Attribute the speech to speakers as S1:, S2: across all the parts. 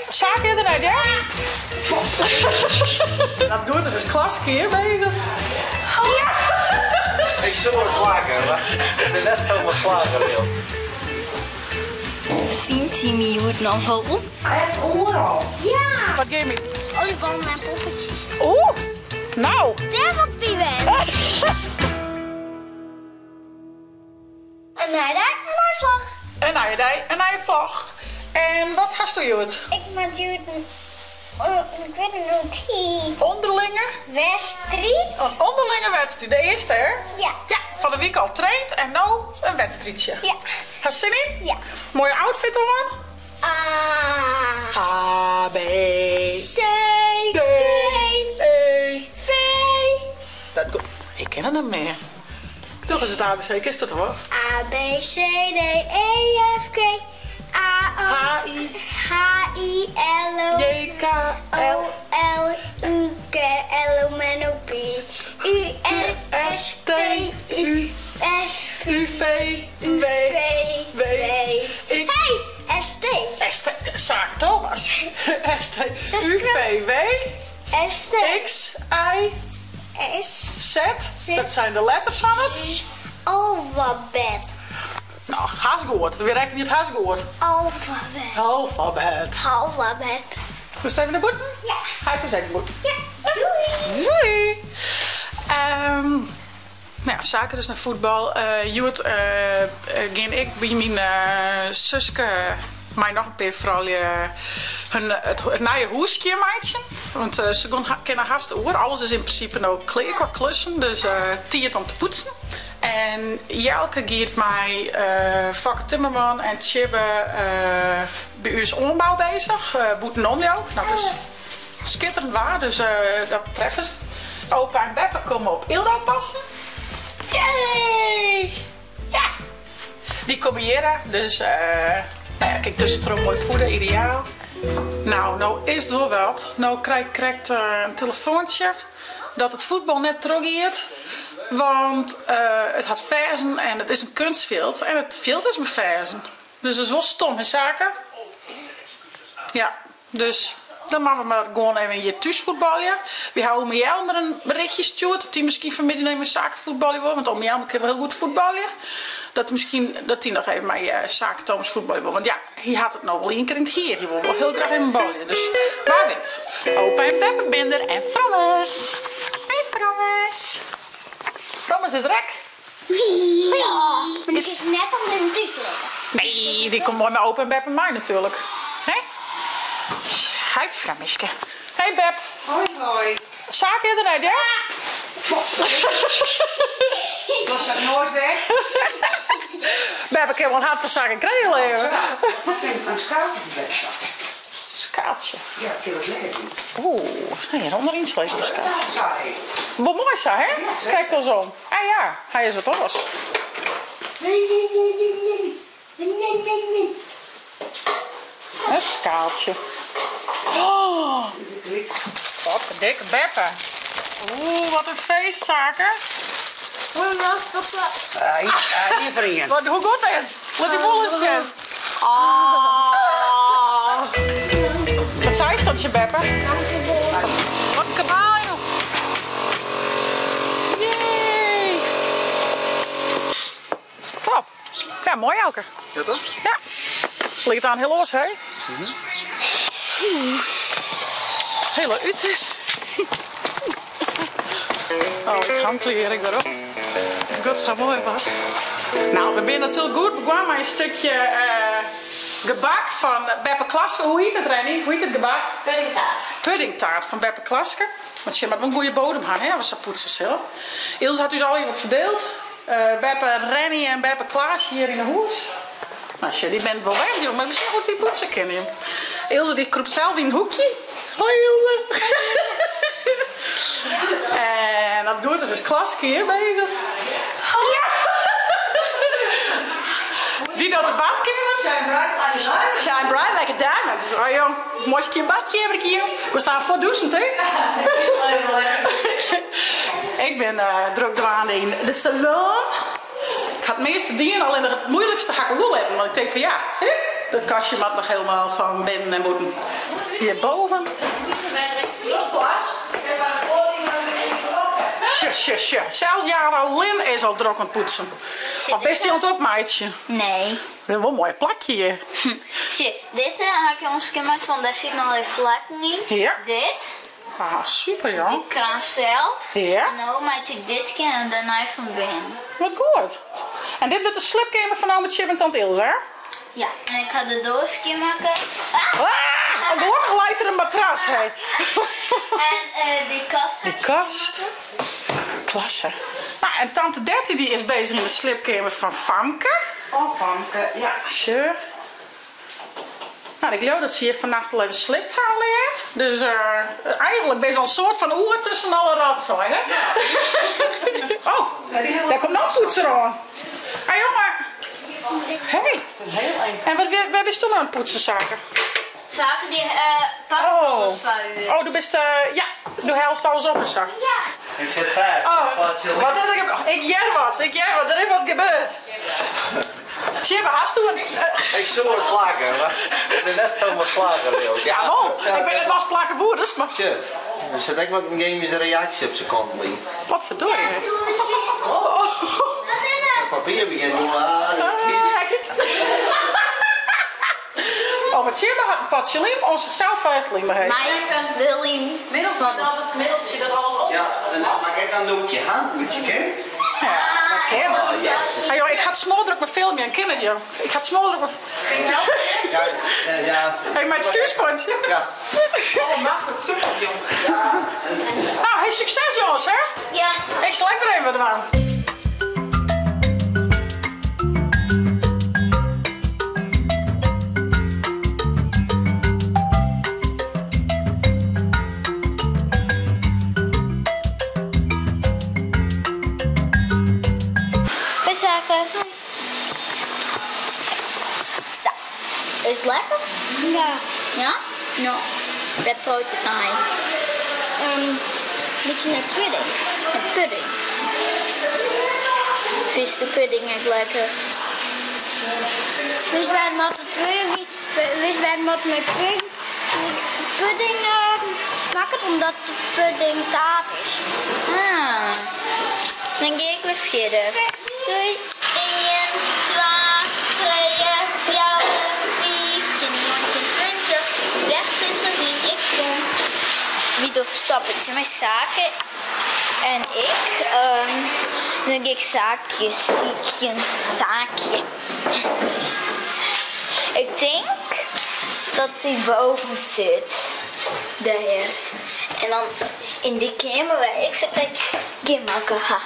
S1: Saak is der net, hear. As it goed is, is Klaske hjir bezich. Ja!
S2: Ik sil wol klakke, mar ik bin net helemaal slagge, Leo.
S3: Fynt hy my hjoed noch wol?
S4: Echt oeral?
S3: Ja!
S1: Wat gean my?
S3: Oliebollen en poffertjes.
S1: Oeh, nou.
S3: Dêr wol ik by wêze. In nije dei, in nije vlog.
S1: In nije dei, in nije vlog. En wat hasto hjoed?
S3: Ik moat hjoed in, ik wit net hoe it hiet.
S1: Onderlinge?
S3: Wedstriid.
S1: In onderlinge wedstriid, de earste hè?
S3: Ja.
S1: Ja, fan de wike al traind en no in wedstriidsje.
S3: Ja.
S1: Hast sin yn?
S3: Ja.
S1: Moaie outfit oan?
S3: A.
S1: A, B.
S3: C.
S1: D.
S3: D.
S1: E.
S3: V.
S1: Dat go- Ik ken it net mear. Doch ris it ABC, kinst dat wol?
S3: A, B, C, D, E, F, G, A, O,
S1: H, I,
S3: H, I, L, O,
S1: J, K, L,
S3: O, L, U, K, L, O, M, N, O, P, U, R, S, T, U, S,
S1: U, V,
S3: U,
S1: W,
S3: V,
S1: W,
S3: W,
S1: X.
S3: Hey, S, T.
S1: S, T, Saak Thomas. S, T, U, V, W,
S3: S, T.
S1: X, Y,
S3: S.
S1: Z. Dat zijn de letters fan it.
S3: Alfabet.
S1: No, hast goed. We rekkenje it hast goed.
S3: Alfabet.
S1: Alfabet.
S3: Alfabet.
S1: Moast even nei bûten?
S3: Ja.
S1: Heit is ek bûten.
S3: Ja. Doei.
S1: Doei. Um, nou ja, Saken dus nei fuotbal. Uh, hjoed uh, gean ik by myn uh, suske mei noch in pear froulju hun it, it nije hûs skjinmeitsjen. Want se kinne hast oer. Alles is yn prinsipe no klear kwa klussen, dus tiid om te poetsen. En Jelke giet mei Fokke Timmerman en Tjibbe by ús oanbou bezich, bûtenom leau ik. Dat is skitterend waar, dus dat treffe se. Opa en beppe komme op Ilda passen. Yay! Ja! Dy komme hjirre, dus nou ja, kin ik tuskentroch moai voede, ideaal. Nou, no is it wol wat. No krij ik krekt in telefoantsje dat it fuotbal net trochgiet, want it hat ferzen en it is in kunstfjild en it fjild is beferzen. Dus dat is wol stom, hè Sake? Ja. Dus dan moatte we mar gewoan even hjir thús fuotbalje. Wy hawwe ome Jelmer in berichtje stjoerd dat dy miskien fanmiddei noch even mei Sake fuotbalje wol, want ome Jelmer kin wol hiel goed fuotbalje. Dat miskien dat dy noch even mei Sake Thomas fuotbalje wol, want ja, hy hat it no wol ien kear yn it hier. Hy wol wol hiel graach even balje, dus wa wit. Opa en beppe binne der en Frommes. Hoi Frommes. Frommes is der ek.
S3: Ja, mar dy is net om him thús te litten.
S1: Nee, dy komt moai mei opa en beppe mei natuerlik. Hè? Hi Frommeske. Hey Bep.
S4: Hoi hoi.
S1: Saak is der net, hè?
S4: Dat zat nooit weg.
S1: Beppe kin wol in hart foar saken krije, leave.
S4: Een skaaltje erbij.
S1: Skaaltsje.
S4: Ja, ik kin wat lekker doen.
S1: Oeh, nee, onderin slees een skaaltsje.
S4: Sa, hé.
S1: Wol moai sa, hè?
S4: Ja, zeker.
S1: Krekt andersom. Ah ja, hy is wat oars.
S4: Nee, nee, nee, nee, nee. Nee, nee, nee, nee.
S1: In skaaltsje. Oh. Wat in dikke beppe. Oeh, wat in feest, Sake.
S4: Ien foar ien.
S1: Wat, hoe goed is? Lit dy boel eens sjen. Oh. Wat seist dat tsjin beppe? Wat in kabaal, joh. Yay. Top. Ja, moai Elke.
S2: Ja toch?
S1: Ja. Liket aan hiel oars, hè? Hiele út is. Oh, ik hanteer ik daarop. God, zo mooi wat. Nou, we binne natuerlik goed begonnen mei in stikje gebak fan Beppe Klaske. Hoe hiet it, Renny? Hoe hiet it gebak?
S5: Puddingtaart.
S1: Puddingtaart fan Beppe Klaske. Want sje moat wol in goede bodem ha, hè, as we sa poetse sille. Ilse hat ús allegear wat ferdeeld. Beppe Renny en beppe Klaasje hjir yn 'e hûs. No sjoch, dy binne wol wend, jong, mar miskien goed dy poetse kinne, jong. Ilse dy krûpt sels yn in hoekje. Hoi Ilse. En as it goed is, is Klaske hjir bezich. Ja! Dy docht de badkeamer.
S5: Shine bright like a diamond.
S1: Shine bright like a diamond. Oh jong, moai skjin badkeamer hier. We staan foar dûsen, hè? Ik bin drok dwaande yn de salon. Ik ha it measte dien, allinnich it moeilikste ha ik oerlitten, want ik tink fan ja, hè? Dat kastje moat noch helemaal fan binnen en bûten. Hjirboven. Sjoch, sjoch, sjoch. Sels Jara Lin is al drok oan it poetsen. Of bist dy oan it opmeitsjen?
S3: Nee.
S1: Dit is wol in moai plakje hjir.
S3: Sjoch, dit ha ik oan skjinmakke, want dêr sitte noch even flekken yn.
S1: Ja.
S3: Dit.
S1: Ah, super joh.
S3: Dy kraan sels.
S1: Ja.
S3: En no meitsje ik dit skjin en dêrnei fan binnen.
S1: Wat goed. En dit wurdt de sliepkeamer fan ome Tsjip en tante Ilse, hè?
S3: Ja, en ik ha de doar skjinmakke. Ah!
S1: Ah! Gelokkich leit der in matras, hè.
S3: En dy kast ha ik
S1: Dy kast. Klasse. Nou, en tante Detty die is bezig yn de sliepkeamer fan Famke.
S6: Oh, Famke, ja.
S1: Sjoch. Nou, ik leau dat se hjir fannacht al even slipt ha allegear. Dus eigenlik binne se al in soart fan oer tusken alle rotsoai, hè? Oh, dêr komt no in poetser oan. Hei jonge. Hey. En wat, wêr bist do no oan it poetsen, Sake?
S3: Sake dy pakt alles foar u.
S1: Oh, do bist, ja, do hellest alles op en sa.
S3: Ja.
S2: Ik sit fêst.
S1: Oh, wat is der gebeurd? Ik hear wat, ik hear wat, der is wat gebeurd. Tsjibbe, hast do in.
S2: Ik soe it plakke, mar ik bin net helemaal slagge, leau ik.
S1: Ja, wol. Ik bin net was plakke boerders, mar.
S2: Sjoch, der sit ek wat in gemyske reaksje op syn kant lyn.
S1: Wat ferdorie.
S3: Ja, zullen we misschien. Wat is dat?
S2: It papier begjint oer aardich.
S1: Oh, mar Tsjibbe hat in potsje lym oan sichsels fêstlime.
S3: Mei de lym.
S5: Middeltsje dat it middeltsje dat alles op.
S2: Ja, en dan mak ik in doekje, ha? Bytsje kin.
S1: Ja, dat kin.
S2: Oh, jezus.
S1: Hey, joh, ik ga it smoordrok mar filmjen, kin it joh? Ik ga it smoordrok mar.
S2: Ja, ja.
S1: Hey, mei it schuurspontje.
S2: Ja.
S6: Oh, macht it stuk op, jong.
S1: Nou, hey, sukses jongens, hè?
S3: Ja.
S1: Ik sil ek wer even wat dwaan.
S3: Hoi Sake. Sa. Is it lekker?
S4: Ja.
S3: Ja? No. Wêr priuwt it nei?
S4: Bytsje nei pudding.
S3: Nei pudding. Fynst de pudding ek lekker?
S4: Witst wêrom at it pudding, witst wêrom at mei pudding makket? Omdat de pudding taart is.
S3: Ah. Dan gean ik wer fierder. Doei. Ien, twa, trije, fjouwer, fiif, njoggentjin, 20. Wegvisser wie ik kom. Wie do ferstoppertsje mei Sake en ik. Dan gean ik Saakje sykjen. Saakje. Ik tink dat hy boven sit. Dêr. En dan yn dy keamer wêr ik sakrekt skjinmakke ha.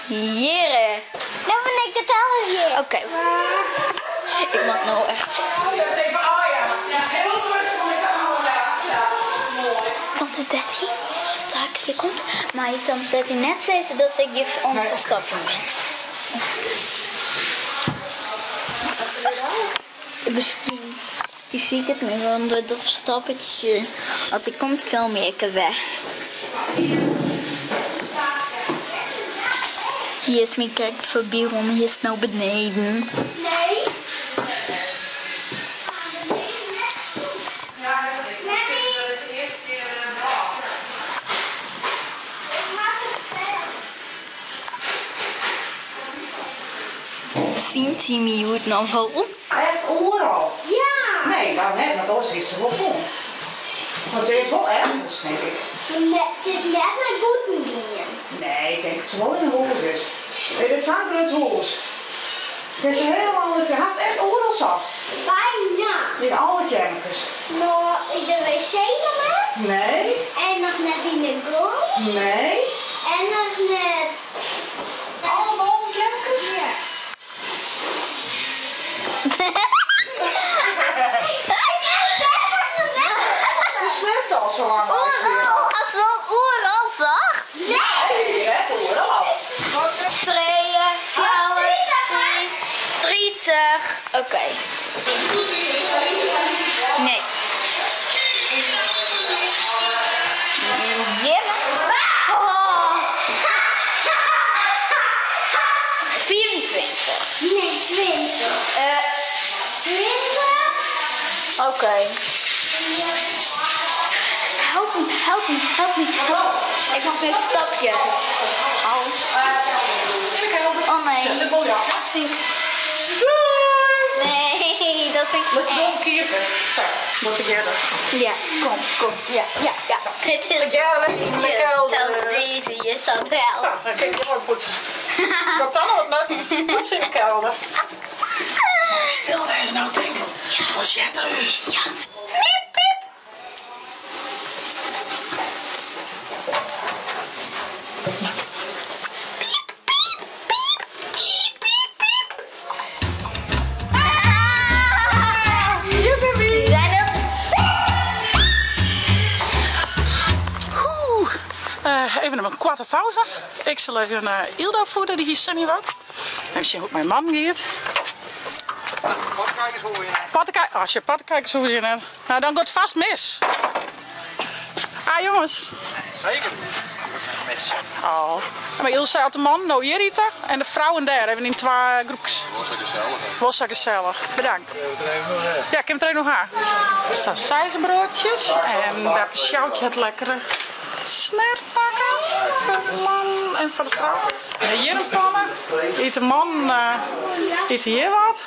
S3: Hjirre.
S4: No bin ik de teller hjir.
S3: Oké. Ik moat no echt. Tante Detty, Taak, je komt. Mei tante Detty net sizze dat ik hjir oan it ferstopjen bin. Miskien dy siket my wol ûnder dat ferstoppertsje. As hy komt filmje ik it wer. Hy is my krekt foarby rûn, hy is no beneden.
S4: Nee.
S3: Fynt hy my hjoed noch wol?
S6: Echt oeral?
S4: Ja.
S6: Nee, waarom net? Want oars is se wol fûn. Want se is wol ergens, tink ik.
S4: Se is net nei bûten gien.
S6: Nee, ik tink dat se wol yn 'e hûs is. Dit is sa'n grut hûs. Dit is helemaal net Hast echt oeral socht?
S4: Bijna.
S6: Yn alle keammerkes?
S4: No, yn de wc noch net.
S6: Nee.
S4: En noch net yn de gong.
S6: Nee.
S4: En noch net.
S6: Alle bovenkeammerkes?
S4: Ja.
S6: Ze sliept al zo lang.
S3: Oeral, hast wol oeral socht?
S4: Nee!
S6: Net oeral.
S3: Trije, fjouwer, fiif, 30. Oké. Nee. Jim. Oh.
S4: Nee, 20.
S3: 20? Oké. Help me, help me, help me, help. Ik mag even een stapje. Au. Oh nee.
S1: Zit mooi af.
S3: Vind ik...
S1: Doei!
S3: Nee, dat vind ik
S1: Moest
S3: eng.
S1: wel kiepen. Zo, moet ik eerder.
S3: Ja, kom, kom. Ja, ja, ja. Dit is
S1: Together in de kelder.
S3: Zelfs deze is al wel.
S1: Nou, dan kan ik je mooi poetsen. Dat dan nog wat nuttig. Poetsen in de kelder. Stil wezen nou, denk ik. Was jij er is?
S3: Ja. Piep, piep. Piep, piep, piep, piep, piep, piep. Ah!
S1: Jippie.
S3: Zijn dat?
S1: Oeh. Even een korte pauze. Ik zal even Ildo voeden, die hier zin in wat. Even zien hoe het mijn man gaat.
S2: Padkijkers hoor je.
S1: Paddenkijk- Als je paddenkijkers hoor je net. Nou, dan gaat het vast mis. Ah, jongens.
S2: Zeker. Mis.
S1: Oh. Maar Ilse zei altijd de man, nou hier eten. En de vrouwen daar, even in twee groeps.
S7: Was zo gezellig. hè.
S1: Was zo gezellig. Bedankt. Ja, ik heb het er nog aan. Zo, broodjes En bij Sjoukje het lekkere snert pakken. Voor de man en voor de vrouw. En hier een pannen. Eet de man, eet hier wat.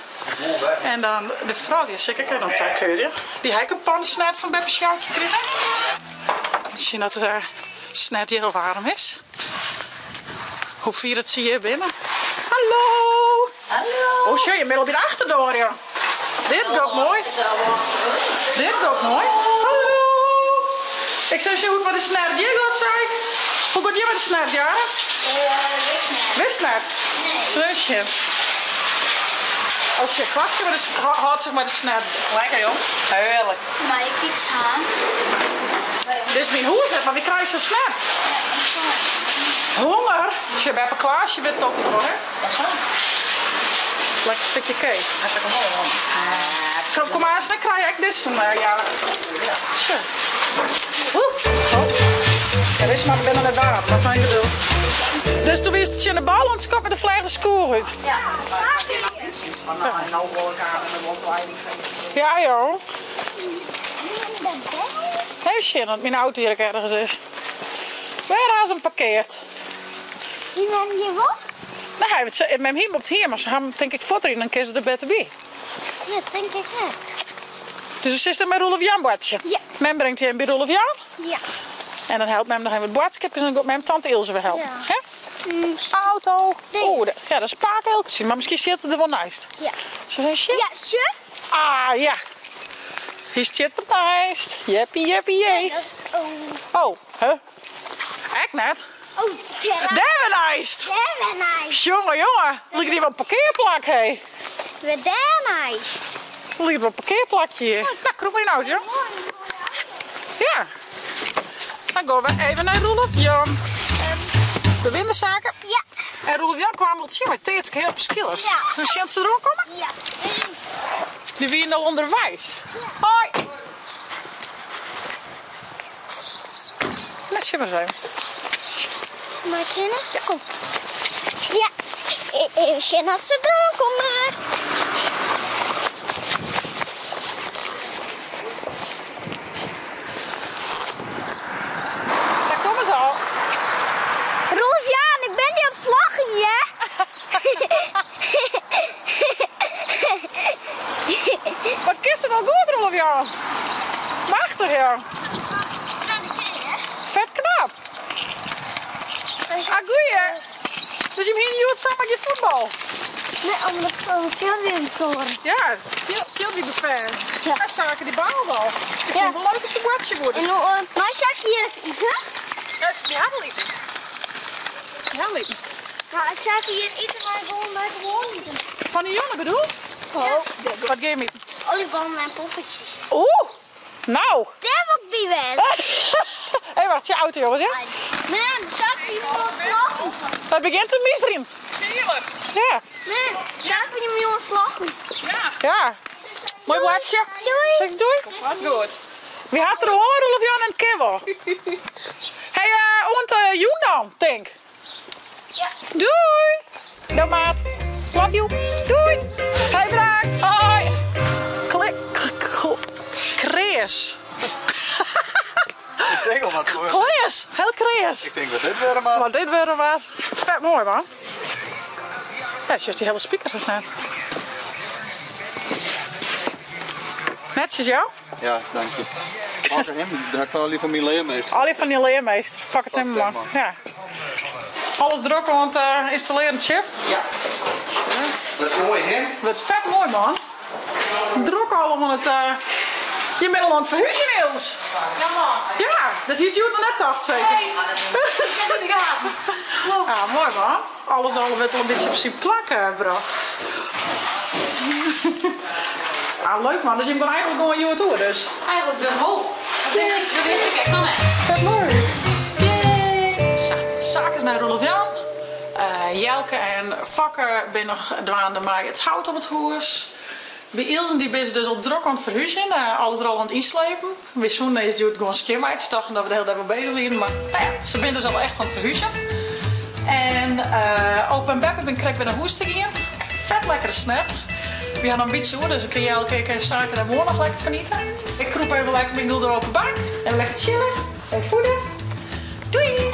S1: En dan de vrouw, die is zeker ook nog takkeurig. Die heeft een pan snert van Beppe Sjoukje gekregen. Misschien dat de snert hier al warm is. Hoe vier het zie je binnen? Hallo! Hallo! Oh, shit, je bent al bij de achterdeur, joh. Dit gaat mooi. Dit gaat mooi. Hallo! Ik zei zo hoe het met de snert hier gaat, zei ik. Hoe gaat je met de snert, Jara? Wist net? Nee. Rusje. Als je kwastje met de houdt zich maar de snert. Lekker, joh. Heerlijk.
S3: Maar ik iets aan.
S1: Dit is mijn hoes net, maar wie krijgt zo'n snert? Honger. Als je bij een Klaasje bent, tot die voor, hè? Lekker stukje cake. Kom, kom maar eens, dan krijg ik dus een, ja. Tja. Oeh. Oh. Ja, dit is maar binnen het water, dat is mijn geduld. Dus toen wist het je in de bal, want ze komt met de vleeg de scoor uit.
S3: Ja.
S6: Van nou, nou wil ik aan en de opleiding geven.
S1: Ja, joh. Heel shit, dat mijn auto hier ook ergens is. Waar is hem parkeerd?
S4: Die neem je wat?
S1: Nou, hij heeft het met hem hier op het hier, maar ze hebben hem denk ik voor erin, dan kunnen ze er beter bij.
S4: Ja, denk ik ook.
S1: Dus het is er met Roelof Jan badje.
S4: Ja.
S1: Men brengt hem bij Roelof Jan.
S4: Ja.
S1: En dan helpt men nog even het boodschapjes en dan gaat mijn tante Ilse weer helpen.
S4: Ja.
S1: Hè? Auto.
S4: Nee.
S1: Oeh, dat, ja, dat is paak maar misschien zit het er wel naast.
S4: Ja.
S1: Zo een shit?
S4: Ja, ze?
S1: Ah, ja. Hier zit het naast. Jeppie, jeppie, jee.
S4: Dat is... Oh.
S1: Oh, hè? Ik net.
S4: Oh, daar.
S1: Daar weer naast.
S4: Daar weer naast.
S1: Jongen, jongen. Ligt hier wel een parkeerplak, hé.
S4: We daar naast.
S1: Ligt wel een parkeerplakje hier. Nou, kroep maar in de auto, joh. Ja. Dan gaan we even naar Roelof Jan. De winterzaken.
S4: Ja.
S1: En Roelof Jan kwam al zien, maar teert heel verschillend.
S4: Ja.
S1: Dus je ze er ook komen?
S4: Ja.
S1: Die wie al onderwijs. Hoi. Laat je maar zijn.
S4: Maar kennen? Ja. Kom. Ja. Even zien dat ze er komen.
S1: Daar komen ze al.
S4: Rolf Jan, ik ben niet aan het vlaggen, ja?
S1: Wat kist het al goed, Roelof Jan? Machtig, ja. Vet knap. Ah, goeie. Dus je hier niet samen je voetbal?
S4: Nee, omdat ik veel weer komen.
S1: Ja, veel, veel die bever.
S4: Ja.
S1: Ja. zaken die bal al. Ik
S4: Ja.
S1: vond het wel leuk als de kwartje worden.
S4: En hoe, maar zag hier eten?
S1: Ja, het is ja, wel eten. Ja, wel eten.
S4: Maar zag hier eten, maar gewoon maar gewoon eten.
S1: Van die jongen bedoel?
S4: Oh.
S1: Wat geef je?
S4: Oliebollen en poffertjes.
S1: Oeh, nou.
S4: Daar wil ik bij wezen.
S1: Hé, hey, wacht, je auto jongens, ja?
S4: Mam, zag je jongen vlaggen?
S1: Dat begint te misdrijven. Ja.
S4: Mam, zag je jongen vlaggen?
S1: Ja. Mooi woordje.
S4: Doei.
S1: Zeg ik doei.
S6: Was goed.
S1: Wie had er hoor, Roelof Jan en Kibbel? Hey, ont Joen dan, denk.
S4: Ja.
S1: Doei. Nou maat. Love you. Doei. Hey, bedankt. Hoi. Klik, Kreas.
S2: Ik denk al wat.
S1: Kleas, heel kreas.
S2: Ik denk dat dit weer maar.
S1: Maar dit weer maar. Vet mooi man. Ja, juist die hele speakers gestaan. Netjes jou?
S2: Ja, dank je. Als hem, dat ik wel van mijn leermeester.
S1: Al van die leermeester. Fuck het timmerman. Ja. Alles erop, want installeren chip.
S2: Ja. Wat mooi hè?
S1: Wat vet mooi man. Druk allemaal het. Je bent al aan het verhuizen Niels.
S5: Ja man.
S1: Ja, dat is je nog net dacht zeker.
S5: Nee, maar dat is niet gaten.
S1: Ja, mooi man. Alles al werd al een beetje op zijn plak bro. Ah, leuk man. Dus je moet eigenlijk gewoon je toe dus.
S5: Eigenlijk de hoop. Dat wist ik, dat wist ik echt nog net.
S1: Vet leuk. Yay. Zo, zaken is naar Roelof Jan. Jelke en Fokke ben nog dwaande met het hout op het hoes. Bij Ilsen die is dus al druk aan het verhuizen, alles er al aan het inslepen. Bij Soen is het gewoon skim uit, ze dachten dat we de hele dag wel bezig waren, maar nou ja, ze zijn dus al echt aan het verhuizen. En opa en Beppe ben krek bij de hoes te gaan. Vet lekkere snet. We hebben een beetje hoor, dus ik kan Jelke en zaken daar morgen nog lekker vernieten. Ik kroep even lekker met de open bank en lekker chillen en voeden. Doei!